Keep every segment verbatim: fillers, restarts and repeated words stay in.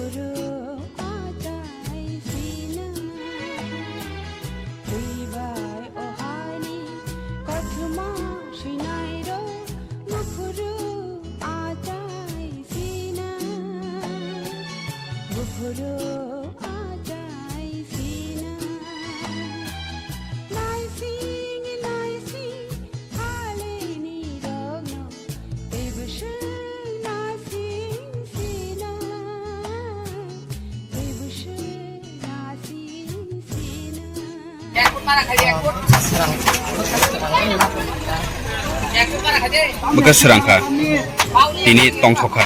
Buphuru achai sina, twi bai o hani kothoma swinai rok. Buphuru achai sina, buphuru achai sina. Naising, naising, halini rokno, teibo swng nasing sina, teibo swng nasing sina. Bwkha swrang kha, tini tongthok kha.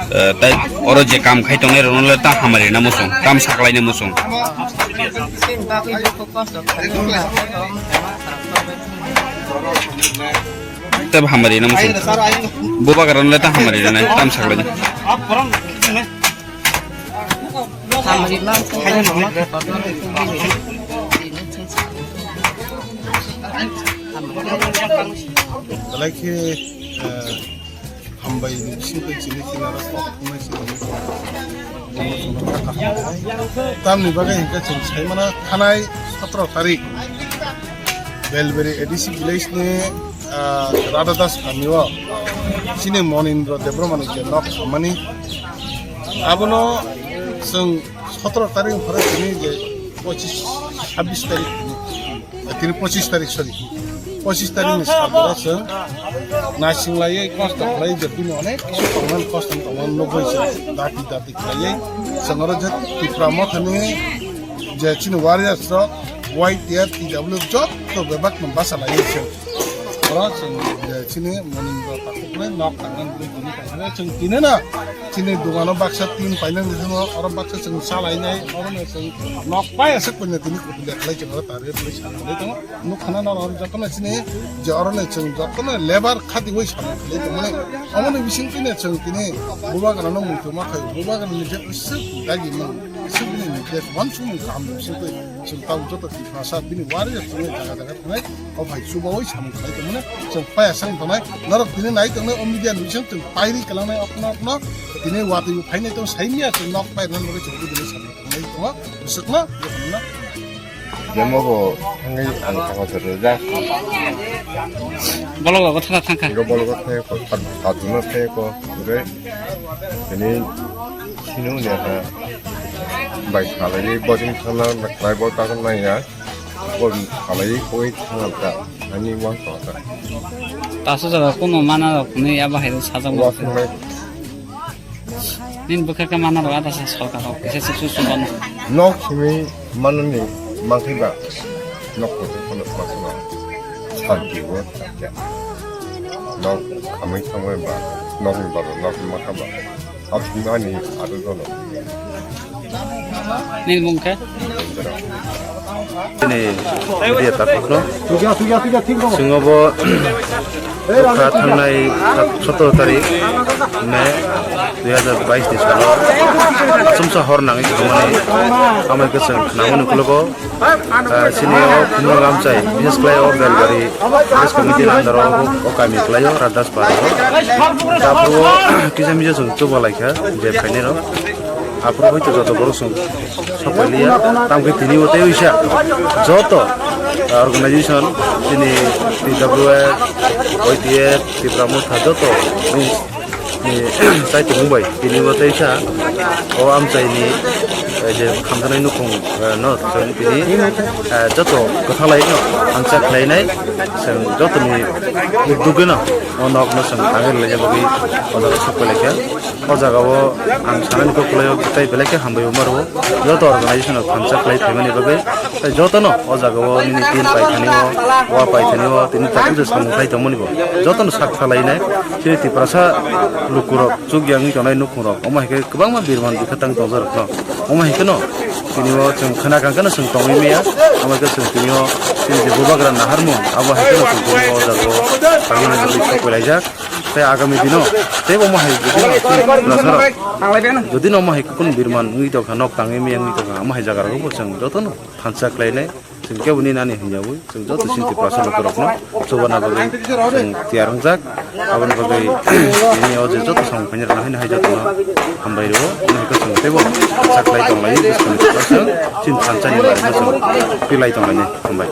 Eh, tai oro je kam khai tongnai rokno le ta hamari na muchung, tam saklai na muchung. Tei bo hamari na muchung. Bubagra no le ta hamari na nai, tam saklai na. Belai khe, eh, hambai ni bising twi chini kinaro kok thumnai chini. Tamni bagwi hinkhe chwng saimano thanai sotro tarik Belberi A D C village ni, ah, Radha Das kamio chini Monindra Debbarma ni je nok khammani. Abono chwng sotro tarik phara tini je pochis, sabis tarik, eh, tini pochis tarik, sorry, pochis tarik ni sal o chwng naising laiwi kosto khlai je bini onek kosto tongmani, kosto tongmani nugwi chwng dati dati khlaiwi chwng oro je Tipra Motha ni je chini warriors rok, Y T F, T W F joto bebak no basa laiwi chwng oro chwng je chini Monindra takhuknai nok tangnani bini tongthoknai chwng tini no chini dogano baksa tin painani thangwi oro baksa chwng salainai, oro no chwng nok pai aswk paina tini kuthum ya khlai chwng oro target khlai sa khlai tongo. Nuk khana no oro jotono chini je oro no chwng jotono lebar khatiwi samung khlai tongmani. Omoni bising tini chwng tini bubagra no muitu ma khai, bubagra ni je aswk dagi mung, aswk bini ni je wansukmung kaham ni bising twi chwng tabuk joto Tiprasa bini warrior chwngwi jaga jaga thangnai. O bai chubawi samung khlai tongmani chwng paya sang tongnai. Norok tini nai tongnai o media ni bising chwng pairi kwlangnai okno okno. Tini watwi bo phainai tong saimya chwng nok pairnani bagwi chwng bini samung tongnai tongo. Bwswkno jotono. Jemo bo thangwi ang thangma chwrwjak. Bolok rogo thangkha thangkha. Ego bolok thangkha, sat-, satjuno thangkha, ore. Tini sinu ne ha. Bai khalai bojing thangna, bai bo tagan naiya. Bol khalai koi thangata, ani wang kota. Taso jaga kuno mana rok ni aba hai sajak. Wa mo. Khumai. Nin bwkha khe mana rok ada sa sorkar rok kisa se su su bano. Nok simi manani mangkhi ba. Nok kotor kono kotor. Santi wo. Nok khamai khamai ba. Nok ni ba nok ma kha ba. Aswkno ani ado jono. Nini mung khe? Nini media takhukno. Chwng bo bwkha thangnai sotoro tarik May dui hazar bais ni salo achomsa hor nangwi thangmani amai kwchwng khnamani ukologo. Ah, chini o khumui lamchai, bises khlai o Belbari, bises committee ni under o, o kami khlai o, Radas para o. Tabuk o kisa misa chwng chuba lai kha, je phainai rok. Aphuru hoi to joto borok chwng sokpailia, tamo khe tini o tei oisa joto, ah, organization, chini T W F, Y T F, Tipra Motha joto, ni chaitung bai tini bo tei sa o amchai ni, eh, je khamjaknai nukhung, eh, no chwng tini, eh, joto kwthalai no hamchak khlainai chwng joto ni uddog no o nok no chwng tangwi rwlaina bagwi o jaga sokpailaikha. O jaga o ang sanani kok kwlai o tei belai khe hambai bo maro joto organization rok hamchak khlai phaimani bagwi. Tei jotono o jaga o nini tin paithani o, wa paithani o, tini tabuk je samung khlai tongmani bo. Jotono sak salainai, chini Tiprasa lukurok, chukya wngwi tongnai nukhungrok. Omo hai khe kwbangma birman bikha tang tongjakrokno. Omo hai kheno, tini o chwng khna kang kheno chwng tongwi maya. Omo hai khe chwng tini o, chini je bubagra naharmung, abo hai kheno chwng tini o jaga o tangmani bagwi sokpailaijak. Tei agami dino, tei omo hai jodi no chini Tiprasarok, jodi no omo hai khe kunu birman wngwi tongkha, nok tangwi maya wngwi tongkha, omo hai jaga rogo bo chwng jotono thansa khlainai. Chwng kebo ni nani hwnyawi chwng joto chini Tiprasa lukurokno chubana bagwi chwng tiyar wngjak. Aboni bagwi nini o je joto samung khainai rwna haino hai jotono hambai rwo. Nini khe chwng teibo saklai tonglaio, bwskangni Tiprasa chini thansa ni barino chwng twilai tonglainai. Hambai.